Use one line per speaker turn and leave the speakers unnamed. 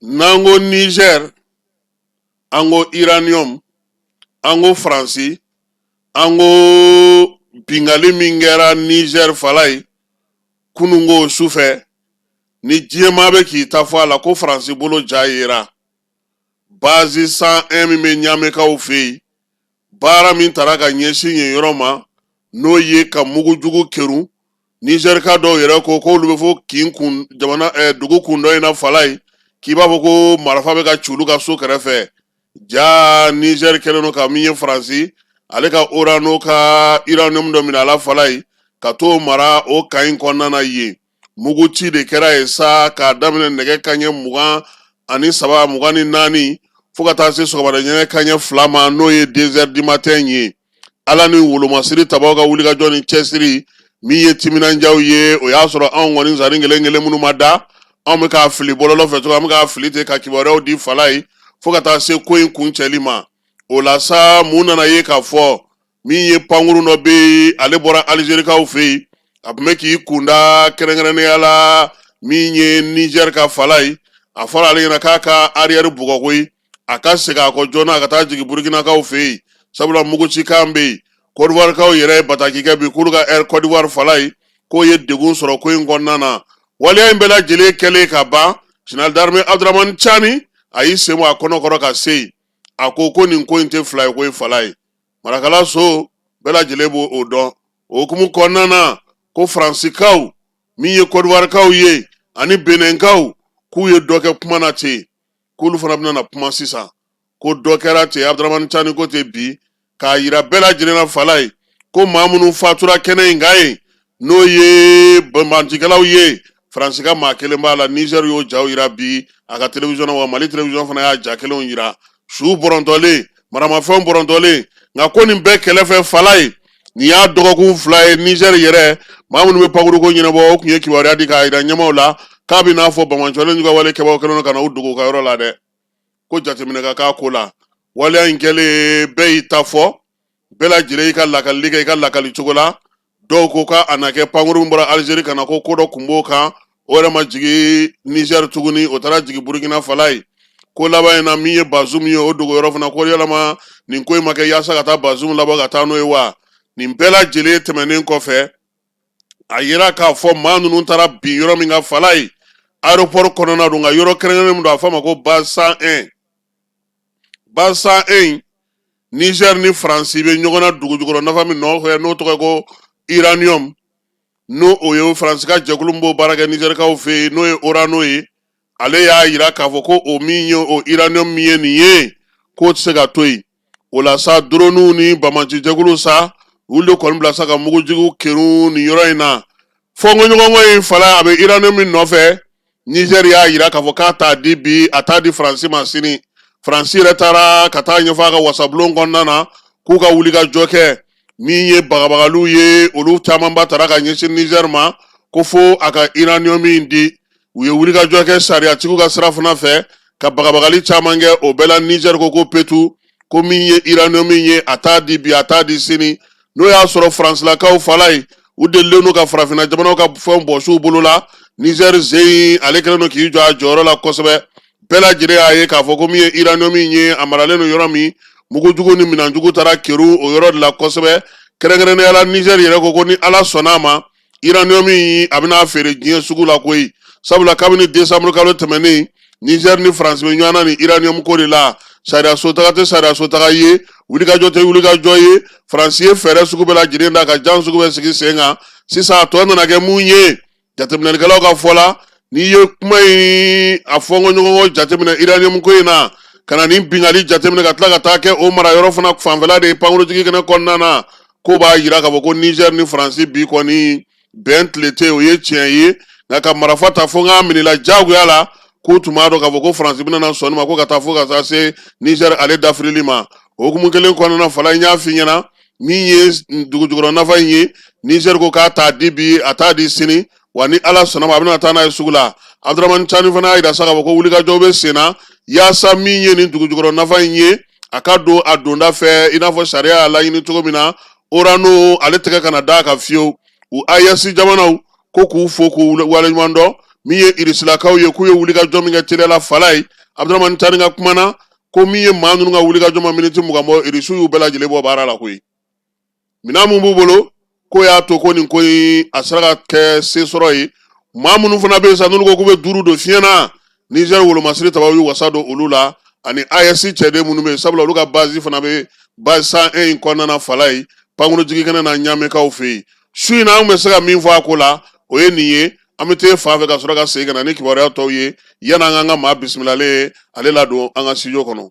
N'an ko Niger, an ko uranium, an ko Faransi, an ko bingali min kɛra Niger Falayi kununko su fɛ, ni diɲɛmaa bɛ k'i ta fɔ a la ko Faransi bolo ja yera base 101 min bɛ Ɲamekaw fɛ yen, baara min tara ka ɲɛsin yen yɔrɔ ma, n'o ye ka mugujugu kerun. Nizɛrika dɔw yɛrɛ ko k'olu bɛ fo kin kun jamana dugu kun dɔ in na Falayi, k'i b'a fɔ ko marifa bɛ ka ci olu ka so kɛrɛfɛ. Ja Nizɛri kɛlen don ka min ye Faransi ale ka Orano ka uranium dɔ minɛ a la Falayi, ka t'o mara o kan in kɔnɔna na yen. Muguci de kɛra yen sa k'a daminɛ nɛgɛ kanɲɛ 23, 24, fo ka taa se sɔgɔmada nɛgɛ kanɲɛ 2 ma, n'o ye 2 heures du matin ye. Ala ni wolomasiri tabaw ka wulikajɔ ni cɛsiri min ye timinandiyaw ye, o y'a sɔrɔ anw kɔni zani kelen kelen minnu ma da, anw bɛ k'a fili bɔlɔlɔ fɛ cogo, an bɛ k'a fili ten ka kibaruyaw di Falayi fo ka taa se ko in kuncɛli ma. O la sa, mun nana ye k'a fɔ min ye pankurun dɔ bɛ yen, ale bɔra Alizerikaw fɛ yen, a tun bɛ k'i kunda kɛrɛnkɛrɛnnenya la min ye Nizɛri ka Falayi. A fɔra ale ɲɛna k'a ka arrière bugɔ koyi, a ka segin a kɔ joona, a ka taa jigin Burukinakaw fɛ yen, sabula mugucikan bɛ yen. Kɔdiwarikaw yɛrɛ ye bataki kɛ bi k'olu ka Air Côte d'Ivoire Falayi k'o ye degun sɔrɔ ko in kɔnɔna na. Waleya in bɛɛ lajɛlen kɛlen ka ban, général d'armée Abdramani Cani a y'i sen bɔ a kɔnɔ kɔrɔ ka se yen. A ko ko nin ko in tɛ fila ye koyi Falayi, Marakala so bɛɛ lajɛlen b'o o dɔn. O hukumu kɔnɔna na, ko Faransikaw min ye Kɔdiwarikaw ye ani Benɛnkaw, k'u ye dɔ kɛ kuma na ten, k'olu fana bɛna na kuma sisan. Ko dɔ kɛra ten, Abdramani Cani ko ten bi k'a yira bɛɛ lajɛlen na Falayi ko maa minnu fatura kɛnɛ in kan yen, n'o ye banbaancikɛlaw ye, Faransi ka maa kelen b'a la. Nizɛri y'o jaw yira bi a ka télévision na, wa Mali télévision fana y'a ja kelenw yira, su bɔrɔntɔlen, maramafɛnw bɔrɔntɔlen. Nka ko nin bɛɛ kɛlɛ fɛ Falayi, nin y'a dɔgɔkun 2 ye, Nizɛri yɛrɛ maa minnu bɛ pankuruko ɲɛnabɔ, o tun ye kibaruya di k'a yira ɲɛmaaw la k'a bɛ n'a fɔ banbaanciwale ka wale kɛbaaw kɛlen don ka na u dogo u ka yɔrɔ la dɛ, ko jateminɛ ka k'a ko la. Waleya in kɛlen, bɛɛ y'i ta fɔ, bɛɛ lajɛlen y'i ka lakalili kɛ i ka lakali cogo la. Dɔw ko k'a na kɛ pankurun min bɔra Alizeri ka na, ko ko dɔ tun b'o kan, o yɛrɛ ma jigin Nizɛri tuguni, o taara jigin Burukina Falayi. Ko laban in na, min ye Bazum ye, o dogo yɔrɔ fana, ko yalama nin ko in ma kɛ yaasa ka taa Bazum labɔ ka taa n'o ye wa? Nin bɛɛ lajɛlen tɛmɛnen kɔfɛ, a yira k'a fɔ maa ninnu taara bin yɔrɔ min kan Falayi, aéroport kɔnɔna don, nka yɔrɔ kɛrɛnkɛrɛnnen min don, a fɔ a ma ko base 101. Base 101, Niger ni Faransi bɛ ɲɔgɔn na dugujukɔrɔ nafa min nɔfɛ, n'o tɔgɔ ye ko uranium, n'o o ye Faransi ka jɛkulu min b'o baara kɛ Nizɛrikaw fɛ yen, n'o ye Orano ye, ale y'a yira k'a fɔ ko o min ye o uranium min ye nin ye, k'o tɛ se ka to yen. O la sa, droniw ni banbaanci jɛkulu sa, olu de kɔni bila sa ka mugujugu kerun nin yɔrɔ in na. Fɔnkɔɲɔgɔnkɔ in Falayi, a bɛ uranium min nɔfɛ, Niger y'a yira k'a fɔ k'a t'a di bi, a t'a di Faransi ma sini. Faransi yɛrɛ taara ka taa ɲɛfɔ a ka wasabulon kɔnɔna na k'u ka wuli ka jɔ kɛ. Min ye bagabagaliw ye, olu camanba taara ka ɲɛsin Niger ma ko fo a ka uranium in di. U ye wuli ka jɔ kɛ sariyatigiw ka sira fana fɛ ka bagabagali caman kɛ. O bɛɛ la, Niger ko ko petu, ko min ye uranium ye, a t'a di bi, a t'a di sini. N'o y'a sɔrɔ Faransilakaw Falayi, u delilen don ka farafinna jamanaw ka fɛnw bɔsi u bolo la, Niger zen ale kɛlen don k'i jɔ a jɔyɔrɔ la kosɛbɛ. Bɛɛ lajɛlen y'a ye k'a fɔ ko min ye uranium ye, a maralen don yɔrɔ min, mugujugu ni minɛnjugu taara kerun o yɔrɔ de la kosɛbɛ. Kɛrɛnkɛrɛnnenya la, Niger yɛrɛ ko ko ni Ala sɔnna a ma, uranium a bɛna feere diɲɛ sugu la koyi, sabula kabini décembre kalo tɛmɛnen, Niger ni Faransi bɛ ɲɔgɔn na ni uranium ko de la. Sariya so taga tɛ sariya so taga ye, wulikajɔ tɛ wulikajɔ ye. Faransi ye fɛɛrɛ sugu bɛɛ lajɛlen da ka jan sugu bɛɛ sigi sen kan. Sisan a tɔ nana kɛ mun ye? Jateminɛlikɛlaw ka fɔ la, n'i ye kuma in a fɔnkɔɲɔgɔnkɔ jateminɛ uranium ko in na, ka na nin binkanni jateminɛ, ka tila ka taa kɛ o mara yɔrɔ fana fanfɛla de ye pankurujigi kɛnɛ kɔnɔna na, ko b'a yira k'a fɔ ko Niger ni Faransi bi kɔni bɛn tile tɛ, o ye tiɲɛ ye. Nka ka marifa ta fo n k'a minɛ la jagoya la, k'u tun b'a dɔn k'a fɔ ko Faransi bɛna na sɔn ma ko ka taa fo ka taa se Niger ale dafirili ma. O hukumu kelen kɔnɔna Falayi, n y'a f'i ɲɛna, min ye dugujukɔrɔ nafa in ye, Niger ko k'a t'a di bi, a t'a di sini, wa ni Ala sɔnna ma, a bɛna taa n'a ye sugu la. Abdramani Cani fana y'a yira sa k'a fɔ ko wulikajɔw bɛ sen na yaasa min ye nin dugujukɔrɔ nafa in ye, a ka don a donda fɛ i n'a fɔ sariya y'a laɲini cogo min na. Orano ale tɛgɛ kana d'a kan fiyewu. U AES jamanaw ko k'u fo k'u waleɲuman dɔn. Min ye irisilakaw ye, k'u ye wulikajɔ min kɛ teliya la Falayi, Abudramani Tani ka kuma na, ko min ye maa ninnu ka wulikajɔ ma miniti 20 bɔ, irisiw y'u bɛɛ lajɛlen bɔ baara la koyi. Minɛn mun b'u bolo, k'o y'a to ko nin ko in a sera ka kɛ sesɔrɔ ye. Maa minnu fana bɛ yen sa, n'olu ko k'u bɛ duuru don fiɲɛ na, Niger wolomasiri tabaw y'u wasa don olu la, ani AES cɛden minnu bɛ yen, sabula olu ka base fana bɛ base 101 in kɔnɔna na Falayi, pankurun jigin kɛnɛ na Ɲamɛkaw fɛ yen. Su in na, an bɛ se ka min fɔ a ko la, o ye nin ye. An bɛ t'e fan fɛ ka sɔrɔ ka segin ka na ni kibaruya tɔw ye, yanni an k'an ka maa bisimilalen ye, ale ladon an ka studio kɔnɔ.